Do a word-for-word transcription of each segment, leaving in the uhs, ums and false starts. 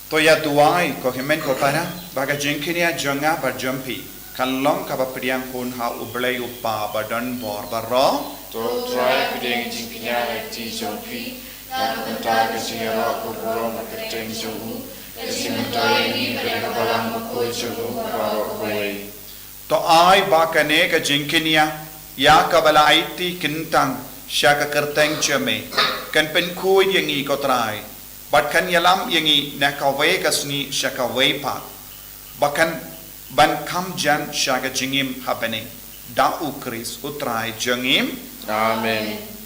To ïa duwai, ko hynmen ko para, ba ka jingkñia jong nga bad jong phi kan long kaba pdiang hun ha U Blei U Kpa ba don bor baroh. To Trai, pdiang jingkñia ha ka kti jong phi, na ka bynta ka jingïaroh ka burom ha ka kyrteng jong u, ka jingmyntoi ïa ngi bad ïa ka balang bakhuid jong u baroh kawei. To ai ba kane ka jingkñia ïa kaba la aiti kyntang sha ka kyrteng jong me kan pynkhuid ïa ngi, ko Trai, bad kan ïalam ïa ngi na kawei ka sngi sha kawei pat, ba kan ban kham jan sha ka jingim ha bneng. Da U Khrist U Trai jong ngi. Amen.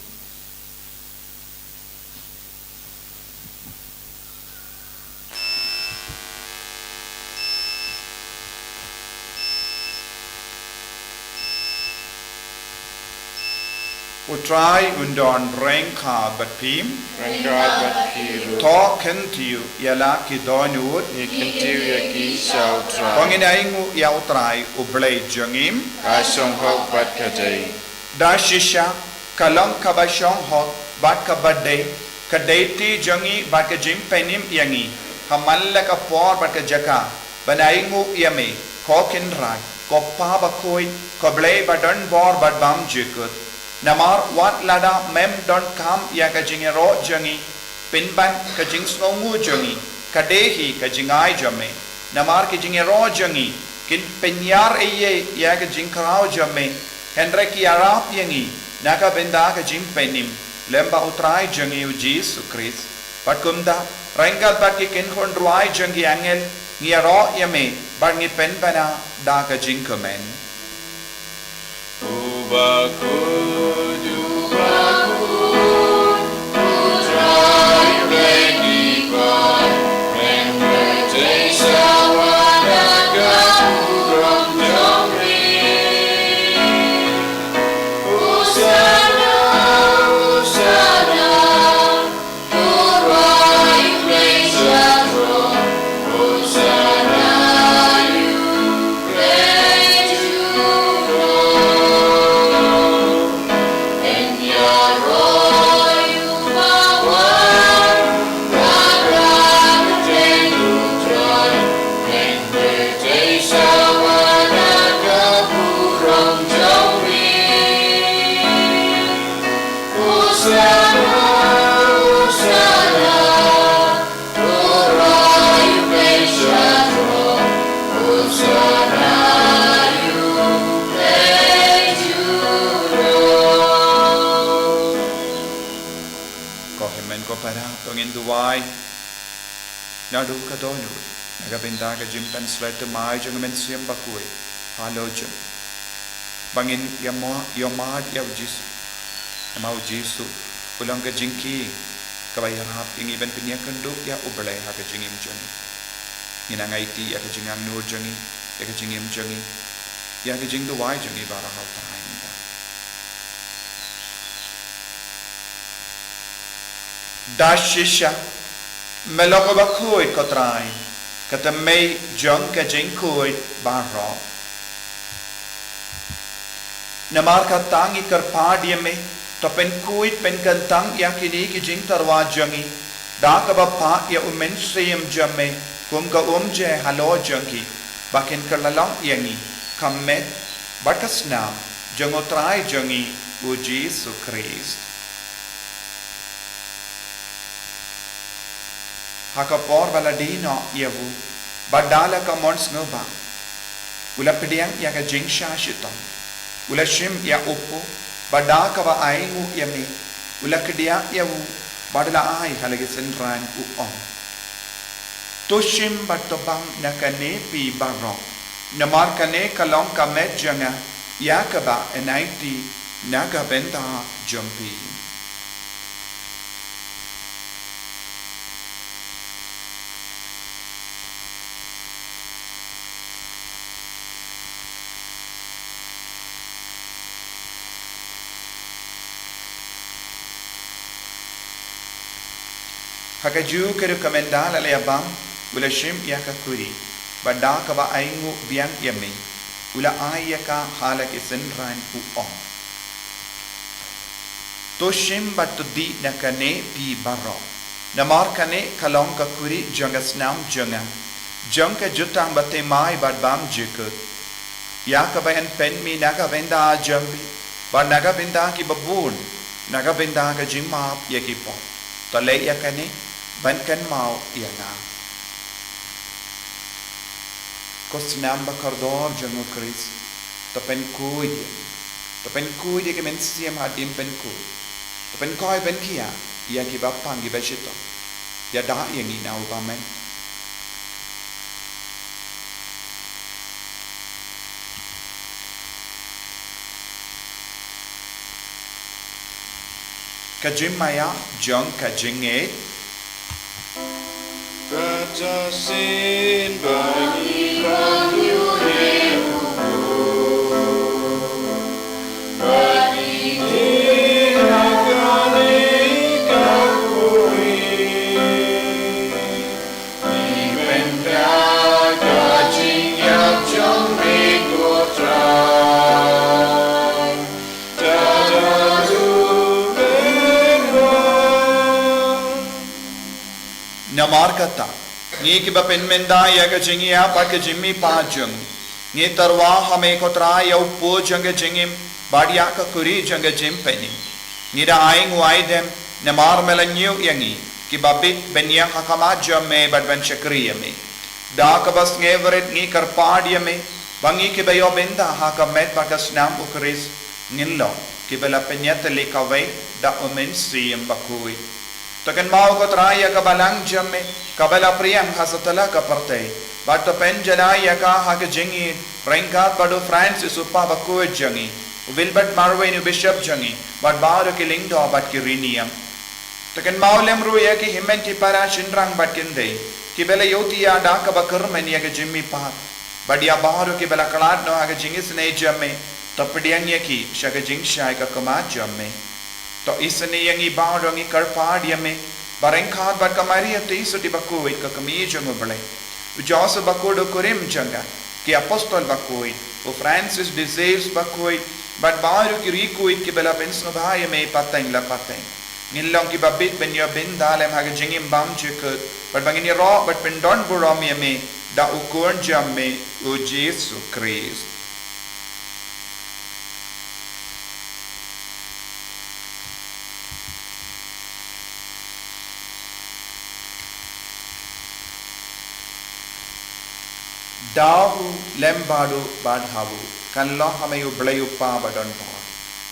U Trai un don ryngkat bad phi. Ryngkat bad phi ruh. To kyntiew ïa la ki dohnud. Ngi kyntiew ïa ki sha U Trai. To ngin ainguh ïa U Trai U Blei jong ngi. Ka shong hok bad ka dei. Da shisha ka long kaba shong hok bad kaba dei, ka dei kti jong ngi bad ka jingpynim ïa ngi ha man la ka por bad ka jaka ban ainguh ïa me, ko Kynrad, ko Kpa bakhuid, ko Blei ba don bor bad bymjukut. Namar wat lada mem donkam ïa ka jingïaroh jong ngi, pynban ka jingsngewnguh jong ngi ka dei hi ka jingai jong me. Namar ki jingïaroh jong ngi kin pynïar ei ei ïa ka jingkhraw jong me, hynrei ki ïarap ïa ngi na ka bynta ka jingpynim lem bad U Trai jong ngi U Jisu Khrist. Bad kumta, ryngkat bad ki kynhun rwai jong ki angel, ngi ïaroh ïa me bad ngi pynbna da ka jingkmen. Ko hynmen ko para, to ngin duwai naduh ka dohnud na ka bynta ka jingpynshlur thymmai jong ka Mynsiem Bakhuid halor jong ngi, ba ngin ïa mo-, ïohmad ïa U Jisu. Namar U Jisu u long ka jingkhie kaba ïarap ïa ngi ban pynïakynduh ïa U Blei ha ka jingim jong ngi. Ngin nang aiti ïa ka jingangnud jong ngi, ïa ka jingim jong ngi, ïa ka jingduwai jong ngi baroh ha U Trai mynta. Da shisha me long uba khuid, ko Trai, ka thymmei jong ka jingkhuid baroh. Namar kata ngi kyrpad ïa me, to pynkhuid pynkyntang ïa kine ki jingtyrwa jong ngi da kaba phah ïa U Mynsiem jong me kum ka umjai halor jong ki, ba kin kylla long ïa ngi ka met bad ka snam jong U Trai jong ngi U Jisu Khrist. Ha ka por ba la die noh ïa u, bad da la ka mon sngewbha, u la pdiang ïa ka jingshah shitom, u la shim ïa u kpu, bad da kaba ainguh ïa me, u la kdiah ïa u, bad u la ai ha la ki synran, u ong: To shim bad to bam na kane phi baroh, namar kane ka long ka met jong nga, ïa kaba yn aiti na ka bynta jong phi. Ha kajuh ka ruh ka mynta la la ïa bam, u la shim ïa ka kuri, bad da kaba ainguh biang ïa me, u la ai ïa ka ha la ki synran, u ong: To shim bad to dih na kane phi baroh. Namar kane ka long ka khuri jong ka snam jong nga, jong ka jutang bathymmai bad bymjukut. Ïa kaba yn pynmih na ka bynta jong phi bad na ka bynta kiba bun, na ka bynta ka jingmap ïa ki pop. To leh ïa kane ban kynmaw ïa nga. Ko snam ba kordor jong U Khrist, to pynkhuid ïa ngi. To pynkhuid ïa ki mynsiem hadien pynkhuid. To pynkhuid, pynkhiah ïa kiba pang, kiba shitom. Ïada ïa ngi na u bymman. Ka jingmaïa jong ka jingngeit. Kata shisien ba ngi wan ïa u, ba ngi ïa kane ka khuri. Ngi pynbna ka jingïap jong me ko Trai. Namar kata, ngi kiba pynmynta ïa ka jingïap bad ka jingmihpat jong ngi, ngi tyrwa ha me ko Trai ïa u pud jong ka jingim bad ïa ka khuri jong ka jingpynim. Ngi da ai nguaidem namar me la ñiew ïa ngi kiba bit ban ïeng ha khmat jong me bad ban shakri ïa me. Da kaba sngewrit ngi kyrpad ïa me ba ngi kiba ïoh bynta ha ka met bad ka snam U Khrist ngin long kiba la pynïatylli kawei da U Mynsiem Bakhuid. To kynmaw ko Trai ïa ka balang jong me kaba la pdiang ha satlak ka pyrthei, bad to pynjanai ïa ka ha ka jingïeit ryngkat bad u Francis u Pape bakhuid jong ngi, u Wilbert Marwein u Bishop jong ngi, bad baroh ki lyngdoh bad ki riewniam. To kynmaw lem ruh ïa ki hynmen ki para shynrang bad kynthei kiba la ïohthiah da kaba kyrmen ïa ka jingmihpat, bad ïa baroh kiba la khlad noh ha ka jingisynei jong me, to pdiang ïa ki sha ka jingshai ka khmat jong me. To isynei ïa ngi baroh, ngi kyrpad ïa me, ba ryngkat bad ka Maria Theisotti bakhuid ka kmie jong U Blei, u Joseph bakhuid u kurim jong ka, ki apostol bakhuid, u Francis de Sales bakhuid, bad baroh ki riewkhuid kiba la pynsngewbha ïa me pateng la pateng, ngin long kiba bit ban ïoh bynta lem ha ka jingim bymjukut, bad ba ngin ïaroh bad pyndonburom ïa me da u Khun jong me u Jisu Khrist. Da u lem bad u bad ha u, kan long ha me U Blei U Kpa badonbor,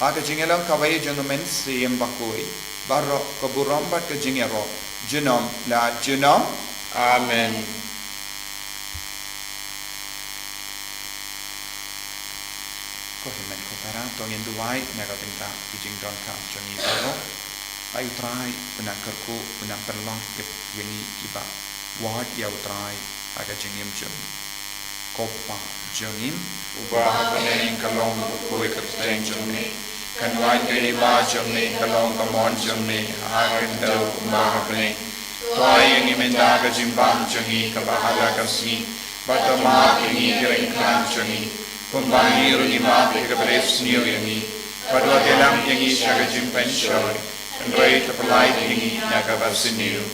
ha ka jingïalong kawei jong U Mynsiem Bakhuid, baroh ka burom bad ka jingïaroh junom la junom. Amen. Ko hynmen ko para, to ngin duwai na ka bynta ki jingdonkam jong ngi baroh. Ai U Trai, u nang kyrkhu, u nang pynlong ïa ngi kiba wad ïa U Trai ha ka jingim jong ngi. Ko Pa jong ngi uba ha bneng, ka long bakhuid ka kyrteng jong me. Kan wan ka hima jong me, ka long ka mon jong me ha ka khyndew kumba ha bneng. To ai ïa ngi mynta ka jingbam jong ngi kaba ha la ka sngi. Bad to map ïa ngi ki ryngkang jong ngi, kumba ngi ruh ngi map ïa kiba riewsniew ïa ngi. Bad wat ïalam ïa ngi sha ka jingpynshoi, hynrei to pyllait ïa ngi na kaba sniew.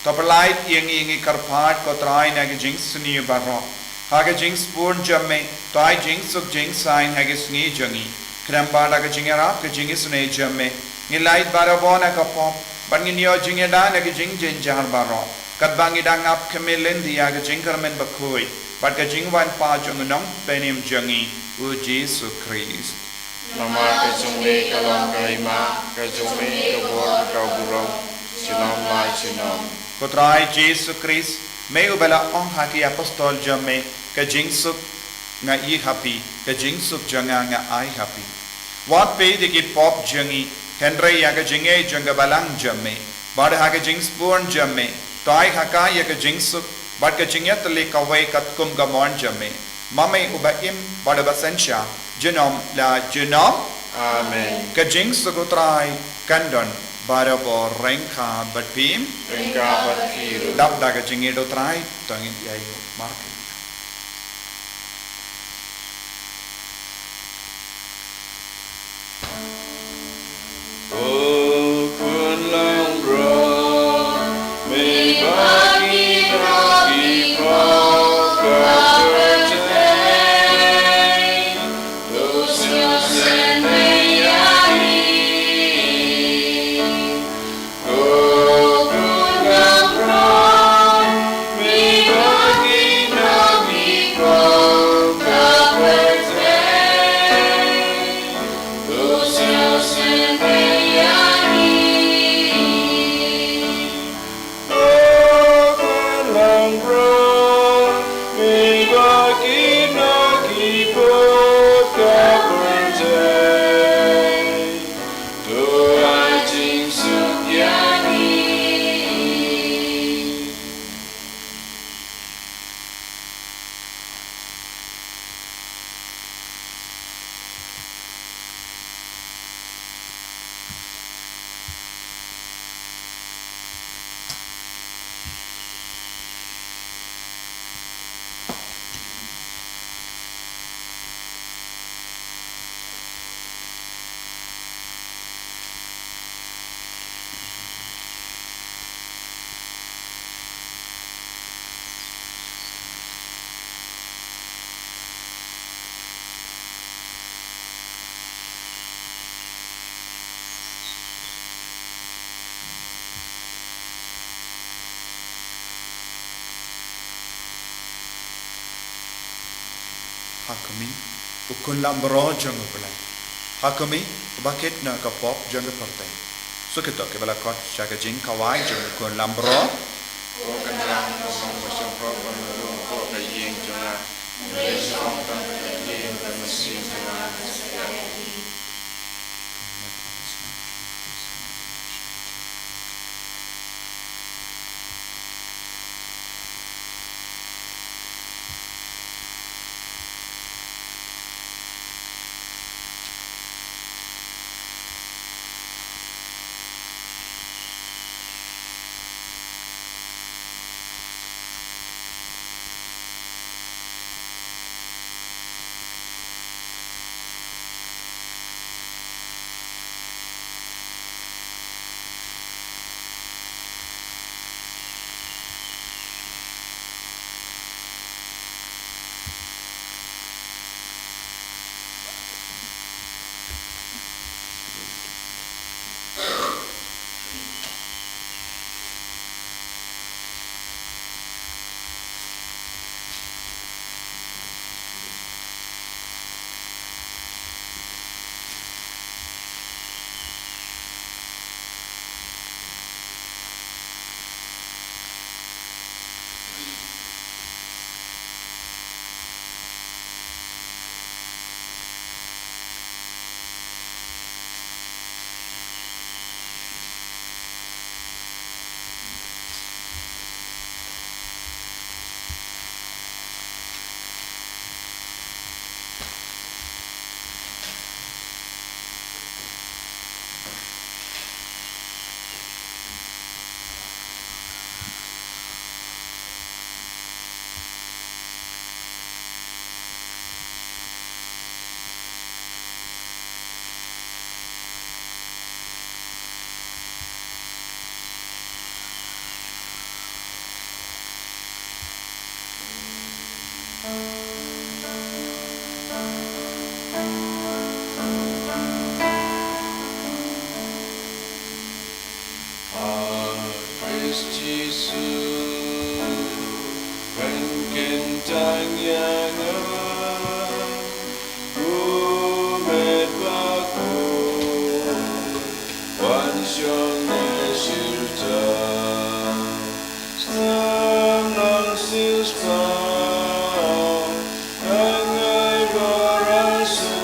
To pyllait ïa ngi, ngi kyrpad ko Trai, na ki jingsniew baroh. Ha ka jingspur jong me, to ai jingsuk jingsaiñ ha ki sngi jong ngi. Khnang ba da ka jingïarap ka jingisynei jong me, ngin lait barabor na ka pop, bad ngin ïoh jingïada na ki jingjynjar baroh, katba ngi dang ap khmih lynti ïa ka jingkyrmen bakhuid bad ka jingwan pat jong U Nongpynim jong ngi, U Jisu Khrist. Namar ka jong me ka long ka hima, ka jong me ka bor, ka burom, junom la junom. Ko Trai Jisu Khrist, me uba la ong ha ki apostol jong me, ka jingsuk nga ai ha phi, ka jingsuk jong nga nga ai ha phi. Wat peit ïa ki pop jong ngi, hynrei ïa ka jingngeit jong ka balang jong me. Bad ha ka jingspur jong me, to ai ha ka ïa ka jingsuk bad ka jingïatylli kawei katkum ka mon jong me, ma me uba im bad uba synshar junom la junom. Amen. Ka jingsuk U Trai kan don barabor ryngkat bad phi. Ryngkat bad phi ruh. Dap da ka jingngeit U Trai, to ngin ïai markylliang. Ha khmih, u khun lamro jong U Blei. Ha khmih, u bakit na ka pop jong ka pyrthei. Suk ïa to kiba la khot sha ka jingkhawai jong u khun lamro. Ha Khrist Jisu, pynkyntang ïa nga, u met bakhuid, wan shong ïa shirta, sngap nong siewspah, nang ai bor arsut.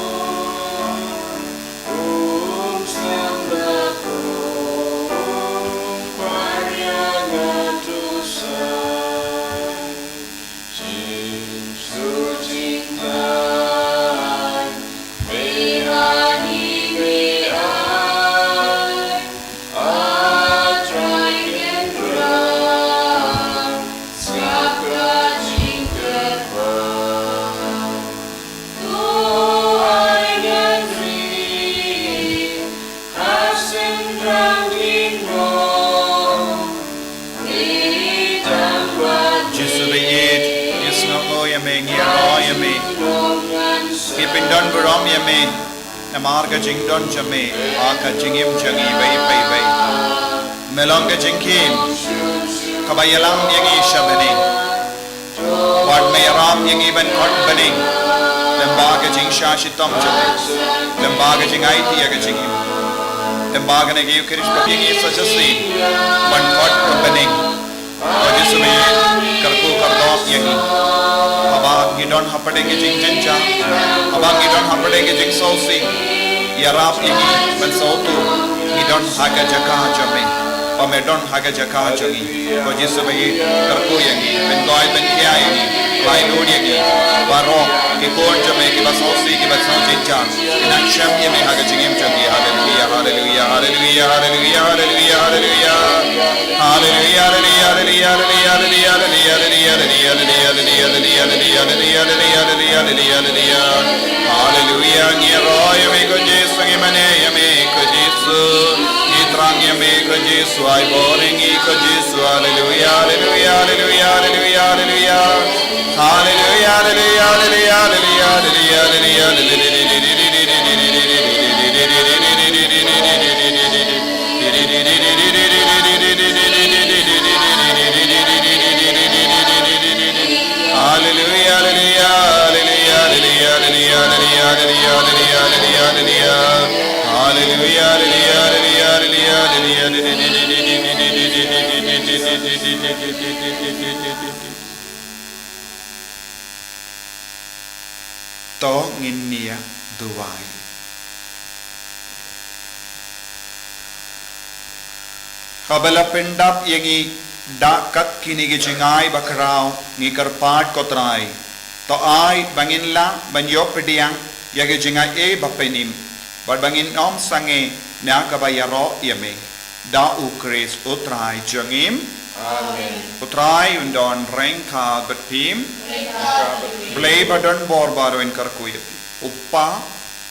Jisu ba ïeit, ngi sngewbha ïa me, ngi ïaroh ïa me. Ngi pyndon burom ïa me. Namar ka jingdon jong me ha ka jingim jong ngi beit beit beit. Me long ka jingkhim kaba ïalam ïa ngi sha bneng. Bad me ïarap ïa ngi ban khot bneng lyngba ka jingshah shitom jong me, lyngba ka jingaiti ïa ka jingim, lyngba kane ka Eucharist ba phi ngi sa shisien ban khot ka bneng. Ko Jisu me kyrkhu kyrdoh ïa ngi. Haba ngi don hapdeng ka jingjynjar, haba ngi don hapdeng ka jingsngewsih, ïarap ïa ngi ban sngewthuh ngi don ha ka jaka jong me, ba me don ha ka jaka jong ngi. Ko Jisu ba ïeit, kyrkhu ïa ngi, pynkoit pynkhia ïa ngi, pynlut ïa ngi baroh ki khun jong me kiba sngewsih, kiba sngewjynjar, kin nang shem ïa me ha ka jingim jong ngi. Haleluia, haleluia, haleluia, haleluia, haleluia, haleluia. Haleluia, haleluia, haleluia. Haleluia, ngi ïaroh ïa me ko Jisu, ngi mane ïa me ko Jisu, ngi thrang ïa me ko Jisu, ai bor ïa ngi ko Jisu. Haleluia, haleluia, haleluia, haleluia, haleluia. Haleluia, haleluia, haleluia, haleluia, haleluia, haleluia. Haleluia, haleluia, haleluia, haleluia, haleluia, haleluia, haleluia. Haleluia, haleluia, haleluia, haleluia, haleluia. To ngin ïa duwai. Haba la pyndap ïa ngi da kat kine ki jingai bakhraw, ngi kyrpad ko Trai, to ai ba ngin lah ban ïoh pdiang ïa ki jingai ei ba pynim, bad ba ngin ym sangeh na kaba ïaroh ïa me. Da U Khrist U Trai jong ngi. Amen. U Trai un don ryngkat bad phi. Ryngkat bad phi. Blei ba don bor baroh un kyrkhu ïa phi. U Kpa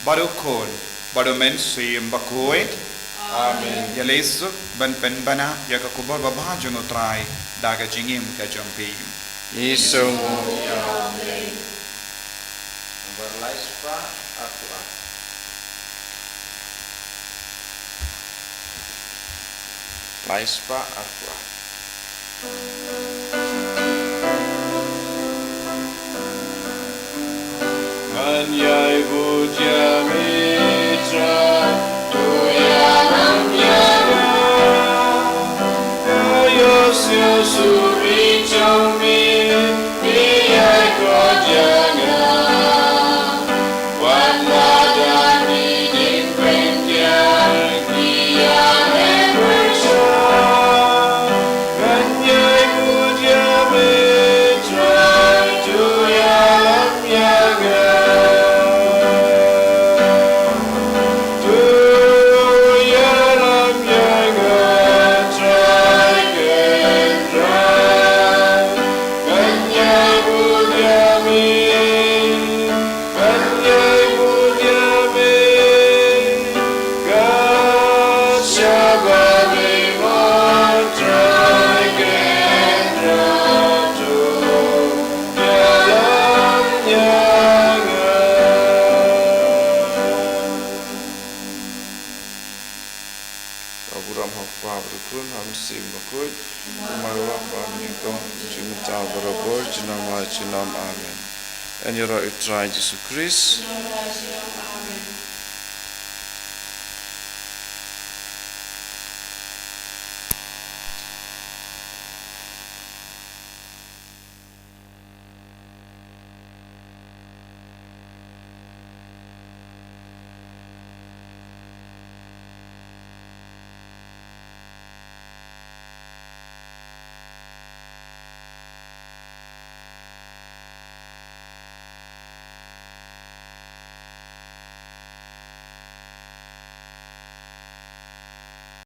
bad U Khun bad U Mynsiem Bakhuid. Amen. Ïaleh suk ban pynbna ïa ka khubor babha jong U Trai da ka jingim ka jong phi. Ïa sngewbha ïa U Blei. Nambar lai spah arphew ar. Lai spah arphew ar. Ngan ïai bud ïa me Trai, to ïalam ïa nga. Nga ïohsngew sumar jong me, me ïai khot ïa nga. Wat la da ki jingpynkiar ki ïaleh pyrshah, ngan ïai bud ïa me Trai, to ïalam ïa nga. To ïalam ïa nga Trai Kynrad, ngan ïai bud ïa me. Ngan ïai bud ïa me, kat shaba me mon Trai Kynrad, to ïalam ïa nga. Ka burom ha U Kpa bad U Khun, ha U Mynsiem Bakhuid, kumba la dep, mynnyngkong, jingmut, barabor, junom la junom. Amen. Yn ïaroh ïa U Trai Jisu Khrist. Amen.